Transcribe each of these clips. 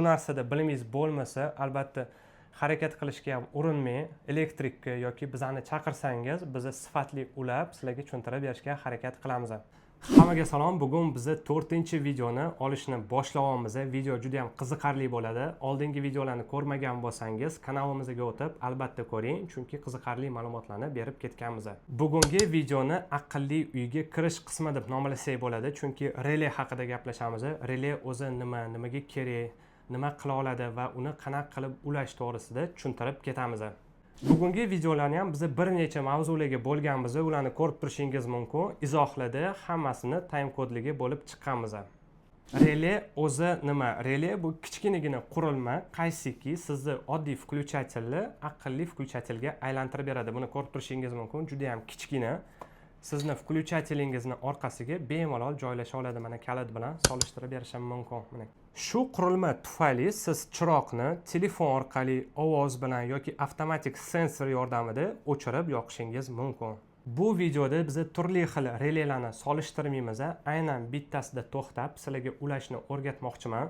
Bu narsada bilimingiz bo'lmasa, albatta harakat qilishga ham urinmang. Elektrikka yoki bizani chaqirsangiz, biza sifatli ulab, sizlarga tushuntirib berishga harakat qilamiz. Hammaga salom. Bugun biza to'rtinchi videoni olishni boshlayapmiz. Video juda ham qiziqarli bo'ladi. Oldingi videolarni ko'rmagan bo'lsangiz, kanalimizga o'tib albatta ko'ring, chunki qiziqarli ma'lumotlarni berib ketganmiz. Bugungi videoni aqlli uyga kirish qismi deb nomlasak bo'ladi, chunki rele haqida gaplashamiz. Rele o'zi nima, nimaga kerak, nima qila oladi va uni qanaqa qilib ulash to'g'risida tushuntirib ketamiz. Bugungi videolarni ham biz bir necha mavzularga bo'lganmiz. Ularni ko'rib turishingiz mumkin. Izohlarda hammasini time kodligi bo'lib chiqqanmiz. Rele o'zi nima? Rele bu kichkinagina qurilma, qaysiki sizni oddiy включатель ni aqlli включатель ga aylantirib beradi. Buni ko'rib turishingiz mumkin, juda yam kichkina. Sizni включатель ingizni orqasiga bemalol joylasha oladi. Mana, kalit bilan solishtirib berishim mumkin. Mana shu qurilma tufayli siz chiroqni telefon orqali, ovoz bilan yoki avtomatik sensor yordamida o'chirib yoqishingiz mumkin. Bu videoda biz turli xil relelarni solishtirmaymiz, aynan bittasida to'xtab, sizlarga ulashni o'rgatmoqchiman.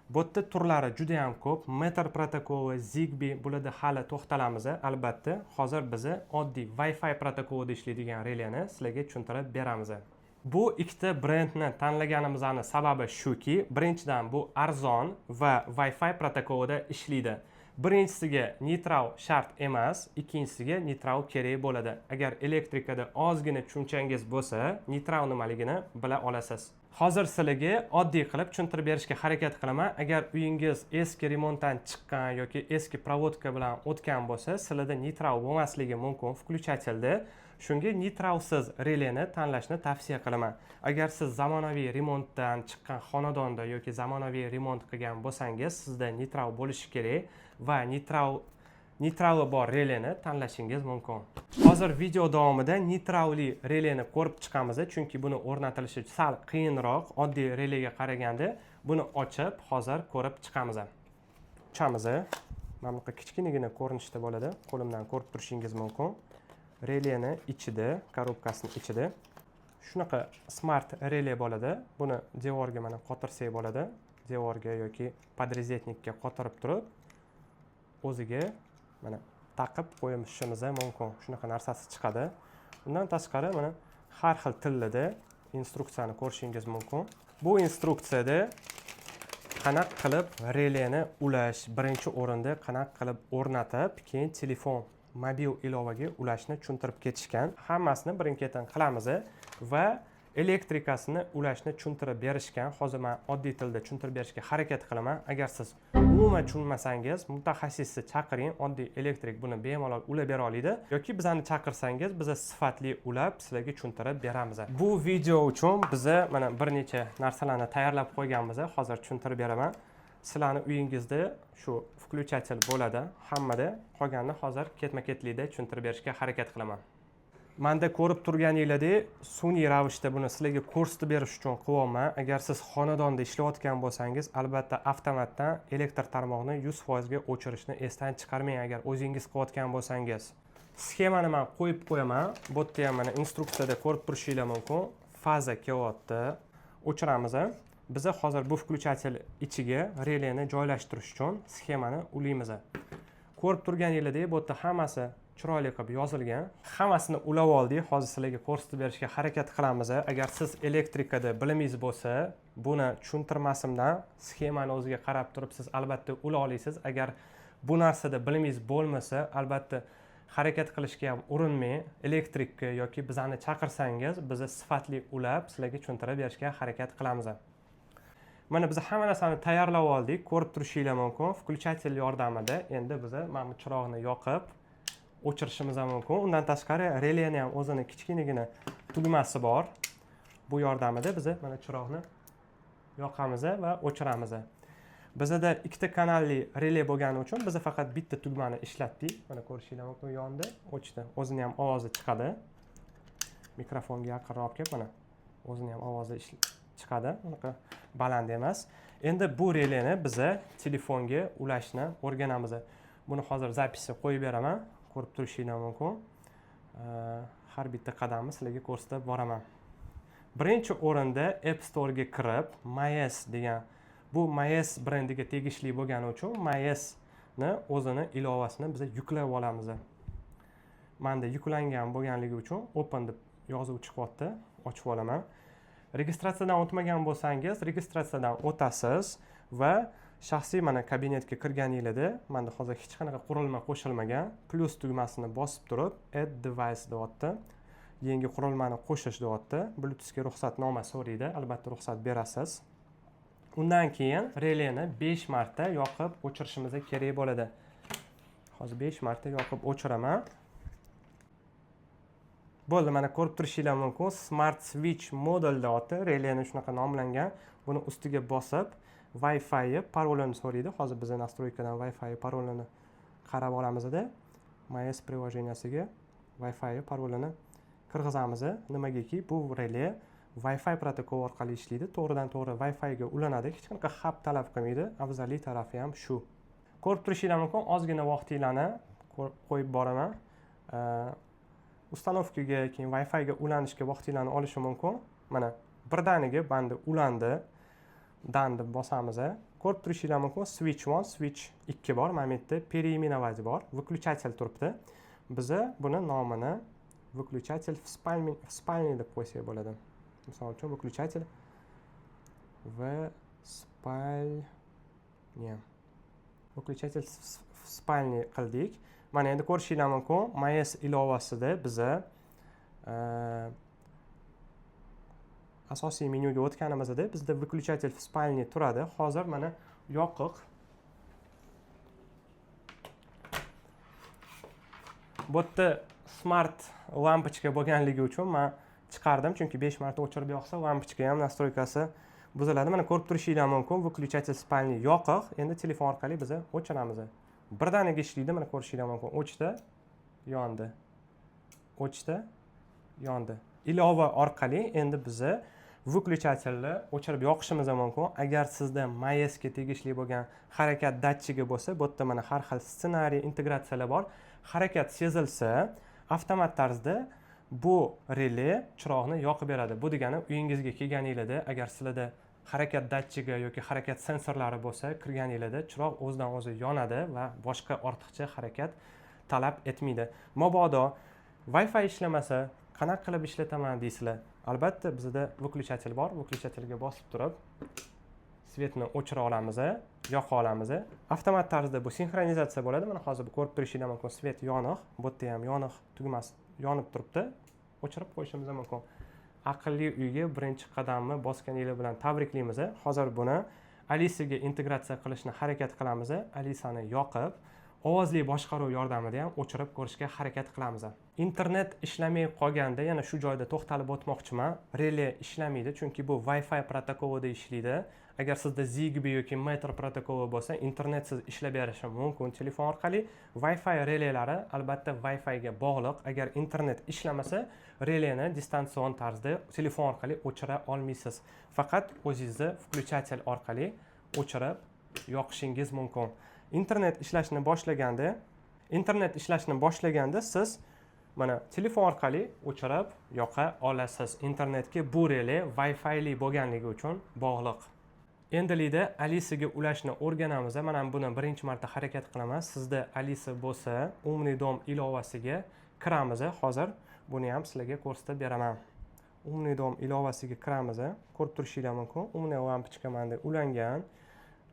Bu yerda turlari juda yam ko'p: Matter protokoli, Zigbee, bularda hali to'xtalamiz albatta. Hozir biza oddiy Wi-Fi protokolida ishlaydigan releni sizlarga tushuntirib beramiz. Bu ikkita brendni tanlaganimizni sababi shuki, birinchidan, bu arzon va Wi-Fi protokolida ishlaydi. Birinchisiga neytral shart emas, ikkinchisiga neytral kerak bo'ladi. Agar elektrikada ozgina tushunchangiz bo'lsa, neytral nimaligini bila olasiz. Hozir sizlarga oddiy qilib tushuntirib berishga harakat qilaman. Agar uyingiz eski remontdan chiqqan yoki eski проводка bilan o'tgan bo'lsa, sizlarda neytral bo'lmasligi mumkin включатель da. Shunga neytralsiz releni tanlashni tavsiya qilaman. Agar siz zamonaviy remontdan chiqqan xonadonda yoki zamonaviy remont qilgan bo'lsangiz, sizda neytral bo'lishi kerak va neytrali bor releni tanlashingiz mumkin. Hozir video davomida neytralli releni ko'rib chiqamiz, chunki buni o'rnatilishi sal qiyinroq oddiy relega qaraganda. Buni ochib, hozir ko'rib chiqamiz. Ochamiz. Mana bunaqa kichkinagina ko'rinishda bo'ladi, qo'limdan ko'rib turishingiz mumkin. Releni ichida, коробка sini ichida shunaqa smart rele bo'ladi. Buni devorga mana qotirsak bo'ladi, devorga yoki подрозетник ka qotirib turib, o'ziga mana taqib qo'yishimiz mumkin. Shunaqa narsasi chiqadi. Undan tashqari, mana har xil tillarda instruksiyani ko'rishingiz mumkin. Bu instruksiyada qanaqa qilib releni ulash, birinchi o'rinda qanaqa qilib o'rnatib, keyin telefon, mobil ilovaga ulashni tushuntirib ketishgan. Hammasini birin ketin qilamiz va elektrikasini ulashni tushuntirib berishgan. Hozir man oddiy tilda tushuntirib berishga harakat qilaman. Agar siz umuman tushunmasangiz, mutaxassisni chaqiring. Oddiy elektrik buni bemalol ulab bera oladi yoki bizani chaqirsangiz, biza sifatli ulab, sizlarga tushuntirib beramiz. Bu video uchun biza mana bir necha narsalarni tayyorlab qo'yganmiz, hozir tushuntirib beraman. Sizlarni uyingizda shu включатель bo'ladi hammada. Qolganini hozir ketma ketlikda tushuntirib berishga harakat qilaman. Manda ko'rib turganinglardek, sun'iy ravishda buni sizlarga ko'rsatib berish uchun qilyapman. Agar siz xonadonda ishlayotgan bo'lsangiz, albatta avtomatdan elektr tarmog'ini 100%ga o'chirishni esdan chiqarmang, agar o'zingiz qilayotgan bo'lsangiz. Sxemani man qo'yib qo'yaman. Bu yerda ham mana instruksiyada ko'rib turishinglar mumkin. Faza kelyapti, o'chiramiz. Biza hozir bu включатель ichiga releni joylashtirish uchun sxemani ulaymiz. Ko'rib turganinglardek, bu yerda hammasi chiroyli qilib yozilgan. Hammasini ulab oldik, hozir sizlarga ko'rsatib berishga harakat qilamiz. Agar siz elektrikada bilimingiz bo'lsa, buni tushuntirmasimdan sxemani o'ziga qarab turib, siz albatta ula olasiz. Agar bu narsada bilimingiz bo'lmasa, albatta harakat qilishga ham urinmang. Elektrikka yoki bizani chaqirsangiz, biza sifatli ulab, sizlarga tushuntirib berishga harakat qilamiz. Mana, biz hamma narsani tayyorlab oldik, ko'rib turishinglar mumkin. Включатель yordamida endi biza mana bu chiroqni yoqib, o'chirishimiz ham mumkin. Undan tashqari, releni ham o'zini kichkinagina tugmasi bor. Bu yordamida biza mana chiroqni yoqamiz va o'chiramiz. Bizada ikkita kanalli rele bo'lgani uchun biza faqat bitta tugmani ishlatdik. Mana, ko'rishinglar mumkin, yondi, o'chdi. O'zini ham ovozi chiqadi. Mikrofonga yaqinroq kelib, mana, o'zini ham ovozi chiqadi, unaqa baland emas. Endi bu releni biza telefonga ulashni o'rganamiz. Buni hozir запись ga qo'yib beraman, ko'rib turishinglar mumkin. Har bitta qadamni sizlarga ko'rsatib boraman. Birinchi o'rinda App Storega kirib, Mayes degan Bu Mayes brendiga tegishli bo'lgani uchun Mayesni o'zini ilovasini biz yuklab olamiz. Manda yuklangan bo'lganligi uchun open deb yozuv chiqyapti, ochib olaman. Registratsiyadan o'tmagan bo'lsangiz, registratsiyadan o'tasiz va shaxsiy mana kabinetga kirganingizda, manda hozir hech qanaqa qurilma qo'shilmagan, plyus tugmasini bosib turib add device deyapti. Yangi qurilmani qo'shish deyapti. Bluetoothga ruxsatnoma so'raydi, albatta ruxsat berasiz. Undan keyin releni 5 marta yoqib o'chirishimiz kerak bo'ladi. Hozir 5 marta yoqib o'chiraman. Bo'ldi, mana ko'rib turishinglar mumkin. Smart Switch model deyapti. Releni shunaqa nomlangan. Buni ustiga bosib Wi-Fi parolini so'raydi. Hozir biz настройка dan Wi-Fi parolini qarab olamizda. Mayes приложение siga Wi-Fi parolini kirgizamiz. Nimagaki bu rele Wi-Fi protokoli orqali ishlaydi. To'g'ridan to'g'ri Wi-Fi ga ulanadi. Hech qanaqa hub talab qilmaydi. Afzalli tarafi ham shu. Ko'rib turishinglar mumkin, ozgina vaqtinglarni qo'yib boraman. Установка ga, keyin Wi-Fi ga ulanishga vaqtinglarni olishi mumkin. Mana birdaniga bandi ulandi. Done deb bosamiz. Ko'rib turishinglar mumkin, switch 1, switch 2 bor. Mana bu yerda переименовать bor. Выключатель turibdi. Biza buni nomini выключатель в спальне deb qo'ysak bo'ladi. Misol uchun выключатель в спальне. Выключатель в спальне qildik. Mana endi ko'rishinglar mumkin, Mayes ilovasida biza asosiy menyuga o'tganimizda bizda выключатель в спальне turadi. Hozir mana yoqiq. Bu yerda smart lampochka bo'lganligi uchun men chiqardim, chunki 5 marta o'chirib yoqsa lampochka ham настройка si buziladi. Mana ko'rib turishinglar mumkin, выключатель спальни yoqiq. Endi telefon orqali biz o'chiramiz. Birdaniga ishlaydi, mana ko'rishinglar mumkin. O'chdi, yondi. O'chdi, yondi. Ilova orqali endi biza выключатель ni o'chirib yoqishimiz ham mumkin. Agar sizda Mayesga tegishli bo'lgan harakat datchigi bo'lsa, bu yerda mana har xil ssenariy, integratsiyalar bor. Harakat sezilsa, avtomat tarzda bu rele chiroqni yoqib beradi. Bu degani uyingizga kelganingizda, agar sizlarda harakat datchigi yoki harakat sensorlari bo'lsa, kirganingizda chiroq o'zidan o'zi yonadi va boshqa ortiqcha harakat talab etmaydi. Mabodo Wi-Fi ishlamasa, qanaqa qilib ishlataman deysizlar. Albatta bizda выключатель bor. Выключатель ga bosib turib свет ni o'chira olamiz, yoqa olamiz. Avtomat tarzda bu sinxronizatsiya bo'ladi. Mana hozir bu ko'rib turishinglar mumkin, свет yoniq, bu yerda ham yoniq tugmasi yonib turibdi. O'chirib qo'yishimiz mumkin. Aqlli uyga birinchi qadamni bosganinglar bilan tabriklaymiz. Hozir buni Alisaga integratsiya qilishni harakat qilamiz. Alisani yoqib, ovozli boshqaruv yordamida ham o'chirib ko'rishga harakat qilamiz. Internet ishlamay qolganda yana shu joyda to'xtalib o'tmoqchiman. Rele ishlamaydi, chunki bu Wi-Fi protokolida ishlaydi. Agar sizda Zigbee yoki Matter protokoli bo'lsa, internetsiz ishlab berishi mumkin telefon orqali. Wi-Fi relelari albatta Wi-Fi ga bog'liq. Agar internet ishlamasa, releni distantsion tarzda telefon orqali o'chira olmaysiz. Faqat o'zingizni включатель orqali o'chirib yoqishingiz mumkin. Internet ishlashni boshlaganda siz mana telefon orqali o'chirib yoqa olasiz. Internetga bu rele Wi-Fi li bo'lganligi uchun bog'liq. Endilikda Alisaga ulashni o'rganamiz. Mana buni birinchi marta harakat qilaman. Sizda Alisa bo'lsa, Умный дом ilovasiga kiramiz. Hozir buni ham sizlarga ko'rsatib beraman. Умный дом ilovasiga kiramiz. Ko'rib turishinglar mumkin. Умная lampochka menda ulangan.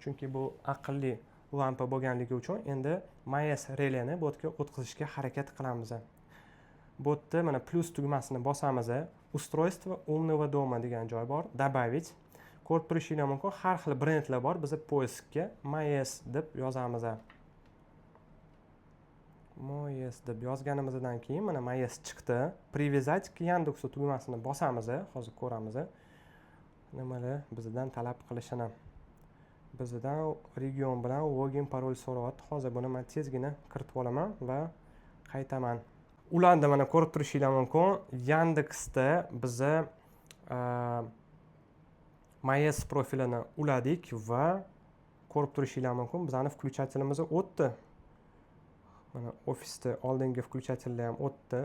Chunki bu aqlli lampa bo'lganligi uchun endi Mayes releni bu yerga o'tkazishga harakat qilamiz. Bu yerda mana plyus tugmasini bosamiz. Устройство умного дома degan joy bor. Добавить. Ko'rib turishinglar mumkin, har xil brendlar bor. Biz поиск ga Mayes deb yozamiz. Mayes deb yozganimizdan keyin mana Mayes chiqdi. Привязать к Яндексу tugmasini bosamiz. Hozir ko'ramiz nimalar bizdan talab qilishini. Bizdan region bilan login parol so'rayapti. Hozir buni men tezgina kiritib olaman va qaytaman. Ulandi, mana ko'rib turishinglar mumkin. Yandeksda biza Mayes profilini uladik va ko'rib turishinglar mumkin, bizani включатель imiz o'tdi. Mana ofisda oldingi включатель lar ham o'tdi.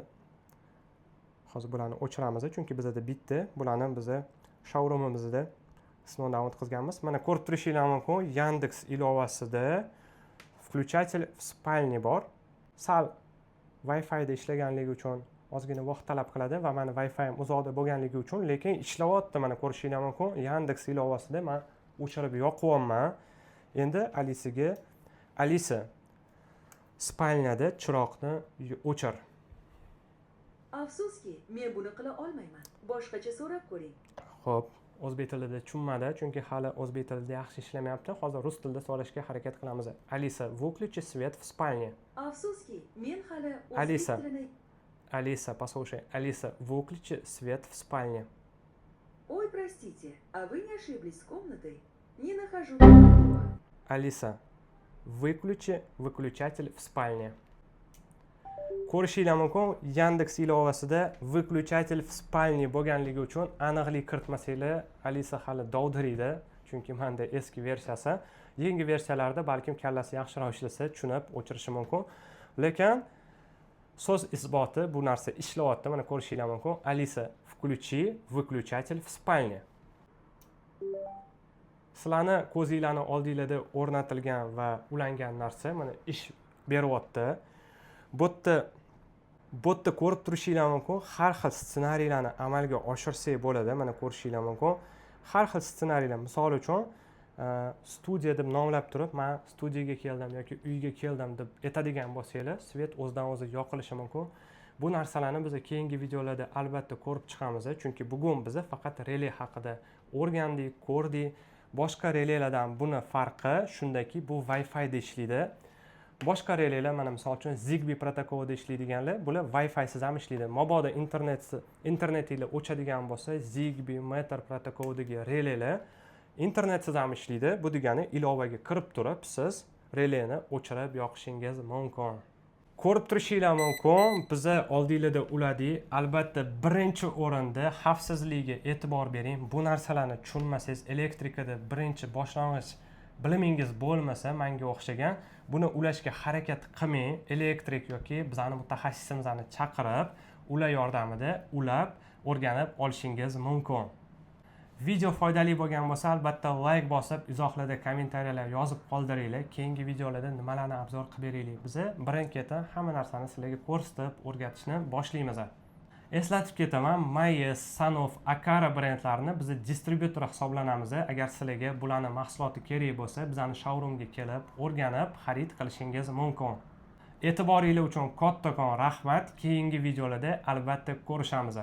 Hozir bularni o'chiramiz, chunki bizada bitta, bularni biza showroomimizda Sinovdan o'tkazganmiz. Mana, ko'rib turishinglar mumkin, Yandex ilovasida "включатель в спальне" bor. Sal Wi-Fi'da ishlaganligi uchun ozgina vaqt talab qiladi va mani Wi-Fi'im uzoqda bo'lganligi uchun, lekin ishlayapti. Mana, ko'rishinglar mumkin, Yandex ilovasida man o'chirib yoqyapman. Endi Alisaga: "Alisa, спальня da chiroqni o'chir." Afsuski, men buni qila olmayman. Boshqacha so'rab ko'ring. Ho'p, o'zbek tilida tushunmadi, chunki hali o'zbek tilida yaxshi ishlamayapti. Hozir rus tilida so'rashga harakat qilamiz. Alisa, выключи свет в спальне. Afsuski, men hali o'zbek Alisa. tilini Алиса, послушай. Алиса, выключи свет в спальне. Ой, простите, а вы не ошиблись с комнатой? Не нахожу никакого. Алиса, выключи выключатель в спальне. Ko'rishinglar mumkin, Yandex ilovasida "выключатель в спальне" bo'lganligi uchun aniqlik kiritmasanglar, Alisa hali dovdiraydi, chunki manda eski versiyasi. Yangi versiyalarda balkim kallasi yaxshiroq ishlasa, tushunib o'chirishi mumkin. Lekin so'z isboti, bu narsa ishlayapti. Mana, ko'rishinglar mumkin. Alisa, включи выключатель в спальне. Sizlarni ko'zinglarni oldinglarda o'rnatilgan va ulangan narsa mana ish beryapti. Bu yerda ko'rib turishinglar mumkin, har xil ssenariylarni amalga oshirsak bo'ladi. Mana, ko'rishinglar mumkin, har xil ssenariylar. Misol uchun, studiya deb nomlab turib, "Man studiyaga keldim" yoki "Uyga keldim" deb aytadigan bo'lsanglar, свет o'zidan o'zi yoqilishi mumkin. Bu narsalarni biz keyingi videolarda albatta ko'rib chiqamiz, chunki bugun biz faqat rele haqida o'rgandik, ko'rdik. Boshqa relelardan buni farqi shundaki, bu Wi-Fi'da ishlaydi. Boshqa relelar, mana misol uchun, Zigbee protokolida ishlaydiganlar, bular Wi-Fi'siz ham ishlaydi. Mabodo internetinglar o'chadigan bo'lsa, Zigbee, Matter protokolidagi relelar internetsiz ham ishlaydi. Bu degani, ilovaga kirib turib siz releni o'chirib yoqishingiz mumkin. Ko'rib turishinglar mumkin, biza oldinglarda uladik. Albatta, birinchi o'rinda xavfsizligiga e'tibor bering. Bu narsalarni tushunmasangiz, elektrikada birinchi boshlang'ich bilimingiz bo'lmasa, manga o'xshagan, buni ulashga harakat qilmang. Elektrik yoki bizani mutaxassisimizni chaqirib, ular yordamida ulab, o'rganib olishingiz mumkin. Video foydali bo'lgan bo'lsa, albatta layk bosib, izohlarda kommentariyalar yozib qoldiringlar. Keyingi videolarda nimalarni обзор qilib beraylik? Biza birin ketin hamma narsani sizlarga ko'rsatib, o'rgatishni boshlaymiz. Eslatib ketaman, Mayes, Sanov, Akara brendlarini biz distribyutor hisoblanamiz. Agar sizlarga bularni mahsuloti kerak bo'lsa, bizani showroomga kelib, o'rganib, xarid qilishingiz mumkin. E'tiboringlar uchun kattakon rahmat. Keyingi videolarda albatta ko'rishamiz.